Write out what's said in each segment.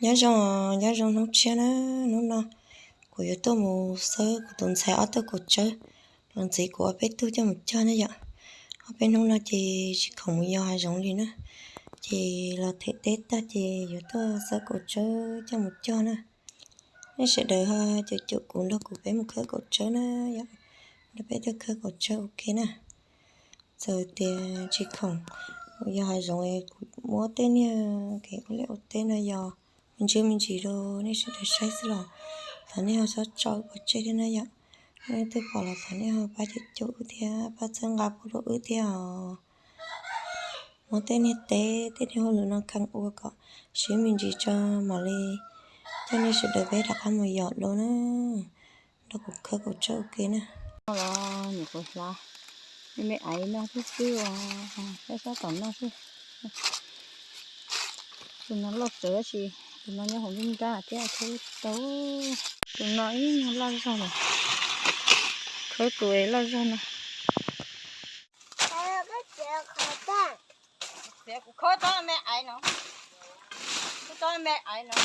Nyob zoo, nyob zoo hnub tshiab na. Hnub no kuv yuav tuaj mus xawb kuv tus ntxhais ob tug kaus tsawb los ntxiv kuv ob peb tug coj mus cog na yom. Ob peb hnub no ces tsis khoom mus yos hav zoov li na, ces los them teb tag ces yuav tuaj xawb kaus tsawb coj mus cog na. Nej sawv daws ho caum caum kuv nrog kuv peb mus khawb kaus tsawb na yom, nrog peb tuaj khawb kaus tsawb ua ke na. Txawm tias tsis khoom mus yos hav zoov, kuv muab tej niag kev ua liaj ua teb no yog me ntsis me ntsis rau nej sawv daws saib xwb los thov nej ho txhob tso wb pov tseg thiab na yom. Nej leej twg pom los thov nej ho pab caum caum wb thiab pab txhawb nqa pub rau wb thiab os. Muab tej niag teb tej niag hauj lwm no kheev ua kom siab me ntsis tso mam li coj nej sawv daws peb rov qab mus yos dua na. Nrog kuv khawb kaus tsawb ua ke na. Los nyuam qhuav hlav me me aiv no xwb xwb os, saib sab tom no xwb. Tus no loj tsawv tab sis tus no nyob hauv nruab nrab thiab khawb tau. Tus no ib nyuag loj zog lawm, khawb tus loj zog no. Txiav kuv khawb tau me aiv no, khawb tau me aiv no.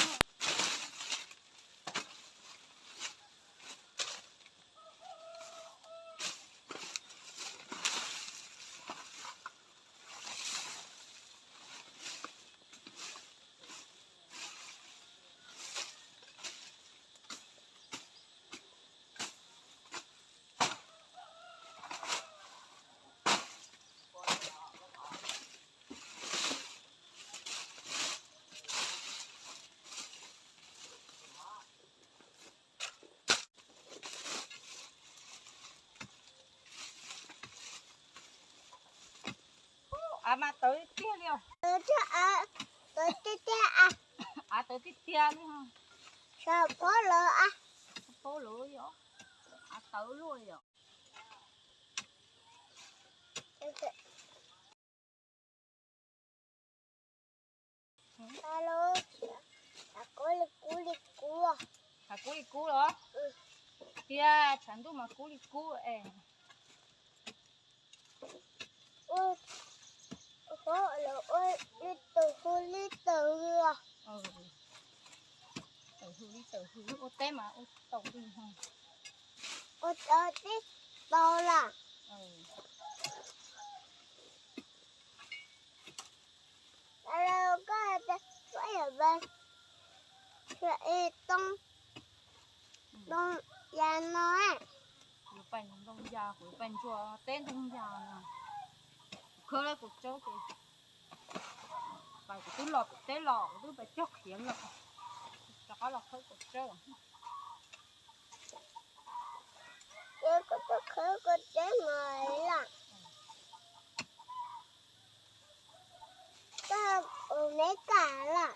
Av mas tawv tiag li os. Tawv tiag tiag. Av tawv tiag tiag li. Paub lawm, paub lawm yom. Av tawv luaj li yom. Tshav kub li kub los? Tiag, tshav ntuj mas kub li kub es. Ua, ua li tawg hwj li tawg hwj. Tawg hwj li tawg hwj, ua teb mas ua tau li ho. Ua tau tib tau lawm. Koj, koj yam, too, too ya no. Kuv pais ntoo ya, kuv pais ntsuas teb ntoo ya no. Kuv khawb lawm kuv tsaub ces, pais kuv twb los pem teb los kuv twb pais cog qhiav lawm, rov qab los khawb kaus tsawb. Ces koj tuaj khawb kaus tsawb mas lawm. Koj ua Melikas lawm.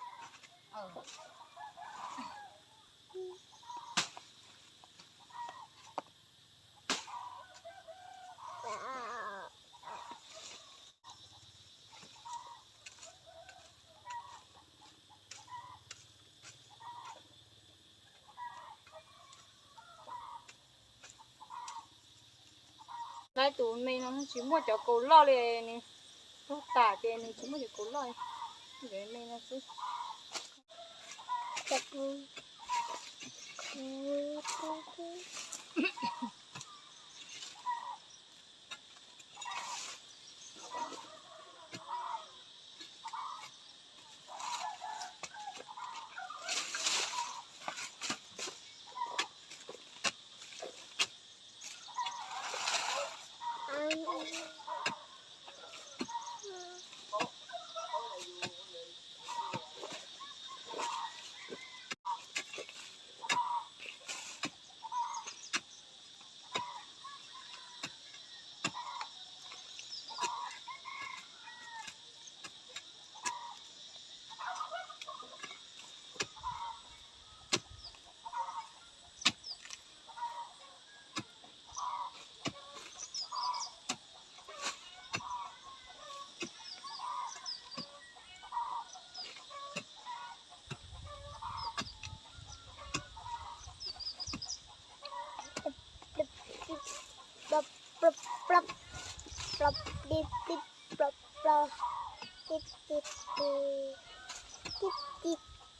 Laib tus me no tsis muaj cov kaus loj li, nws tug tas ces nws tsis muaj cov kaus loj, cov me no xwb.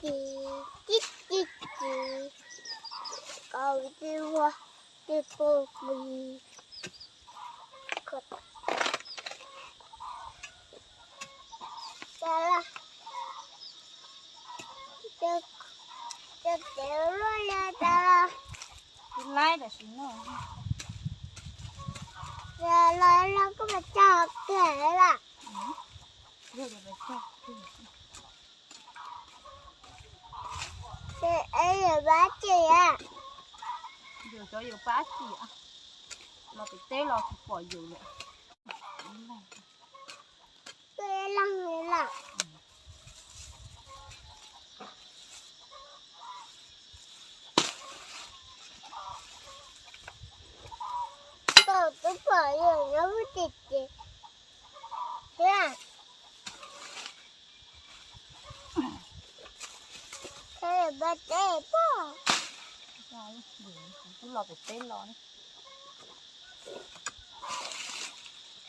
Ci, ci, ci, ci. Koj ci ua, ci ua, ci. Cas los, cas, cas tias luaj li cas los. Tus laib tam sim no. Cas los los koj pes tsawg kiag lawm. Yog pes tsawg kiag. Ces es yus pab tsi a? Yus cov yus pab tsi a? Los pem teb los tsis pom yus lawm. Koj ib leeg li lawm. Koj twb pom yus nyob hauv tsev tsev thiab. Pab teb pog. Kuv los pem teb los.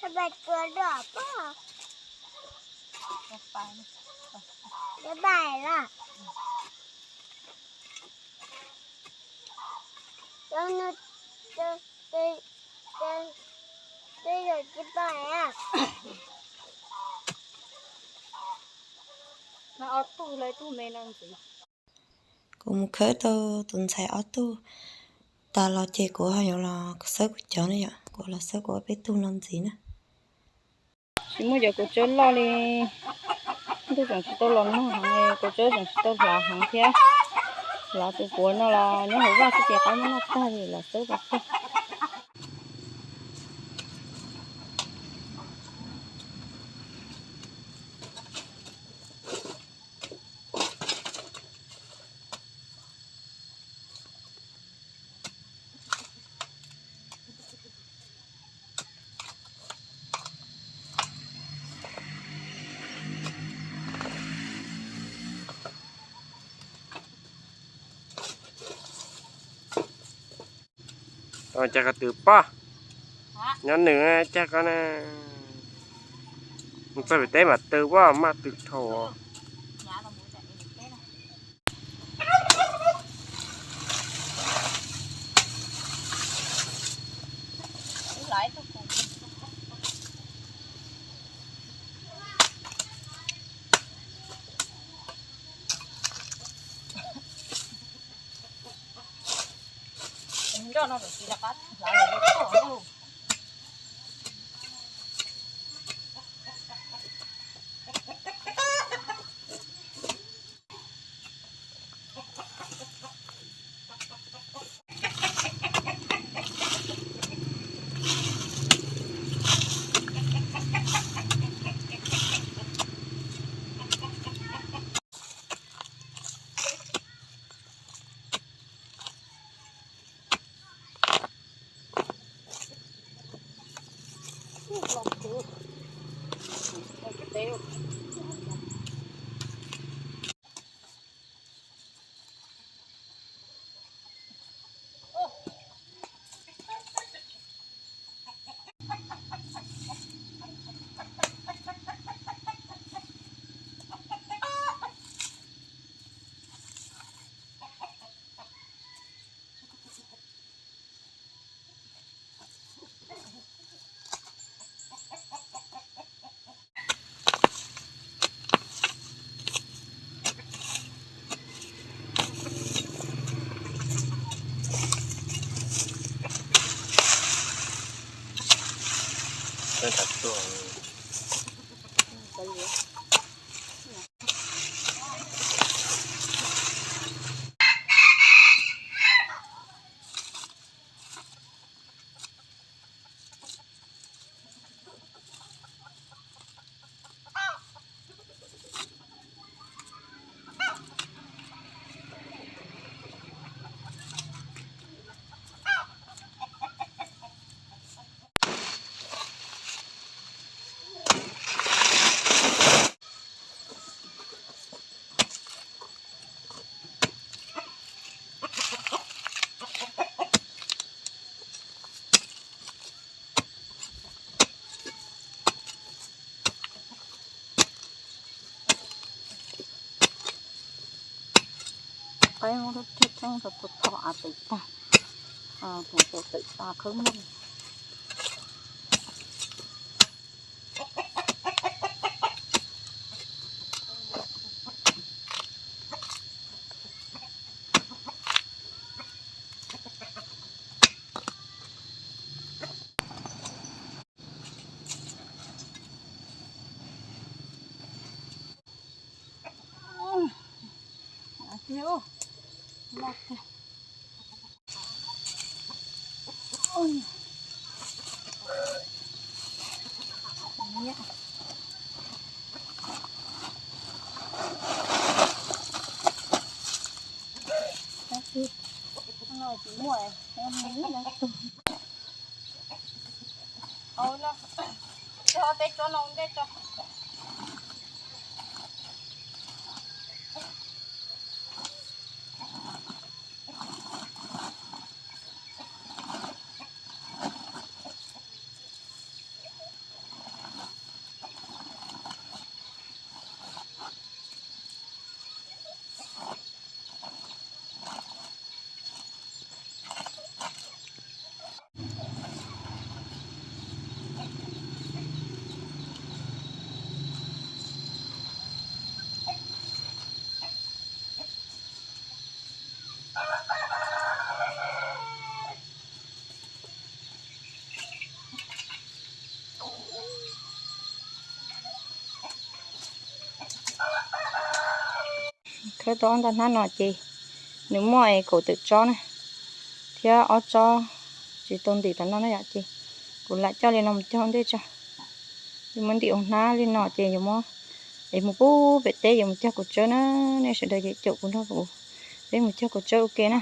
Pab tsuag dua pog. Pab pais los. Cov no, cov, cov, cov yog tsis pais a. No ob tug, lawv tug me no ntxiv. Kuv mus khawb tau tus ntxhais ob tug tas los ces kuv ho yuav los xawb kuv cov na yom, kuv los xawb kuv ob peb tug no ntxiv na. Tsis muaj cov kaus tsawb loj li, ntuj tseem tsis tau los nag heev, kaus tsawb tseem tsis tau hlav heev thiab. Hlav tus puav no los nyob hauv vaj xwb ces qaib muab noj tag li los xawb tau tag. Cas koj twm poj, nyob nws cas koj na, mus txog pem teb mam twm poj, maj twm dhau. Nroj no tsis rov qab hlav lawm. qaib muab rau thiaj txheeb rau tau tho av tawm tag, tau tawm tag khawb muag. Khawb tau ob nta hnab no ces nws muaj es kaum tawm tsob na, thiab ob tsob tsis tau ntim tom no na yom, ces kuv lam coj li no mus cog ua ntej tso. Yuav muab ntim ua hnab li no ces yuav muab es mus pub pem teb yuav mus cog kaus tsawb na. Nej sawv daws ces caum kuv nrog kuv, peb mus cog kaus tsawb ua ke na.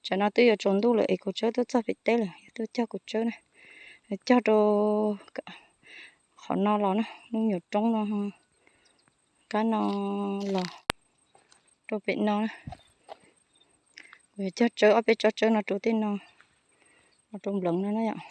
Tsam no twb yuav tsaus ntuj lawm es kaus tsawb twb txog pem teb lawm, yog tuaj cog kaus tsawb na. Cog rau qhov no los na, lub nyuam roob no, kab no los rau pem no na. Kuv yuav cog tsawb ob peb tsob tsawb no rau tej no, no rau npleev no na yom.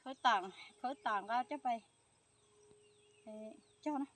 Khawb tas, khawb tas nqa coj pais cog na.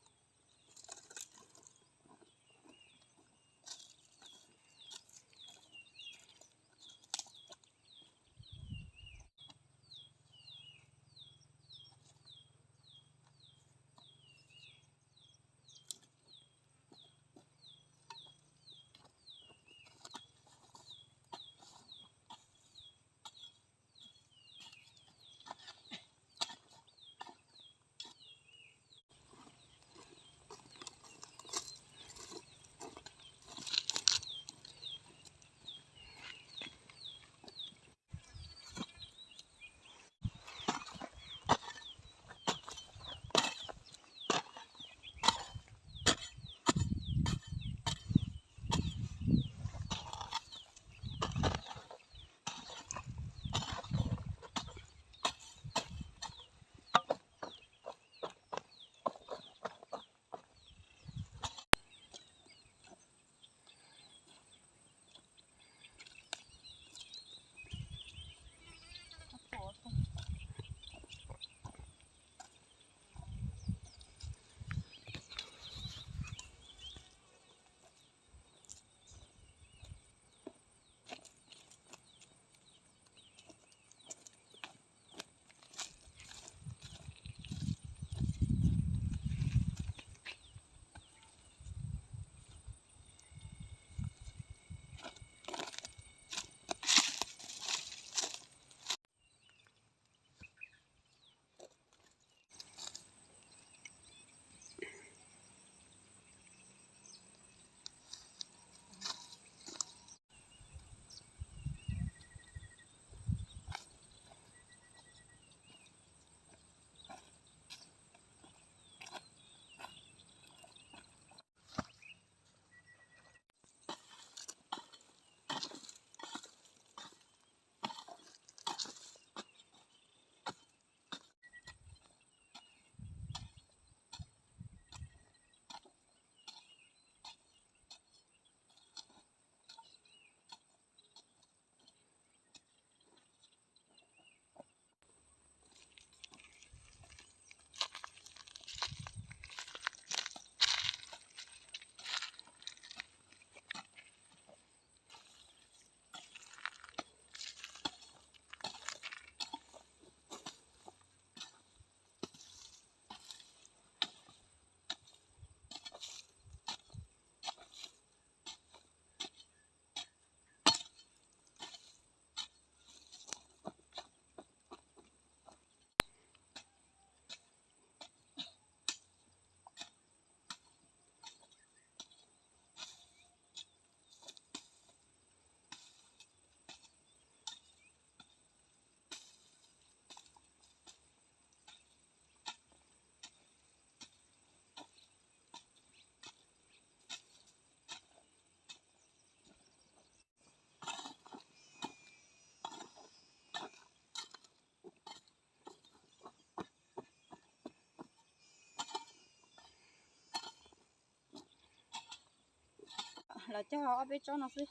Cog ob peb tsob no xwb,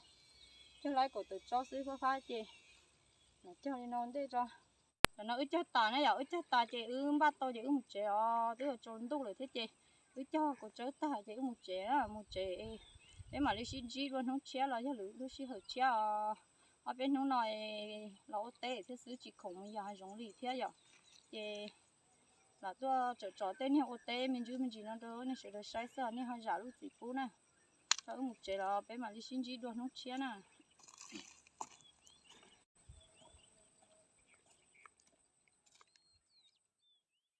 cog laib kaum tawm tsob xwb fab fab ces los cog li no ntej tso. Tam no wb cog tas na yom, wb cog tas ces wb npaj tau ces wb mus tsev os, twb yuav tsaus ntuj lawm thiab ces wb cog kaum tsob tag ces wb mus tsev, mus tsev peb mam li sib ntsib dua hnub tshiab los yog lwm lub sij hawm tshiab os. Ob peb hnub no los ua teb thiab xwb tsis khoom mus yos hav zoov li thiab yom. Ces lam tuaj tsom tsom tej niag ua teb me ntsis me ntsis no rau nej sawv daws saib xwb, nej ho zam lub txim pub na. Tso wb mus tsev los peb mam li sib ntsib dua hnub tshiab na.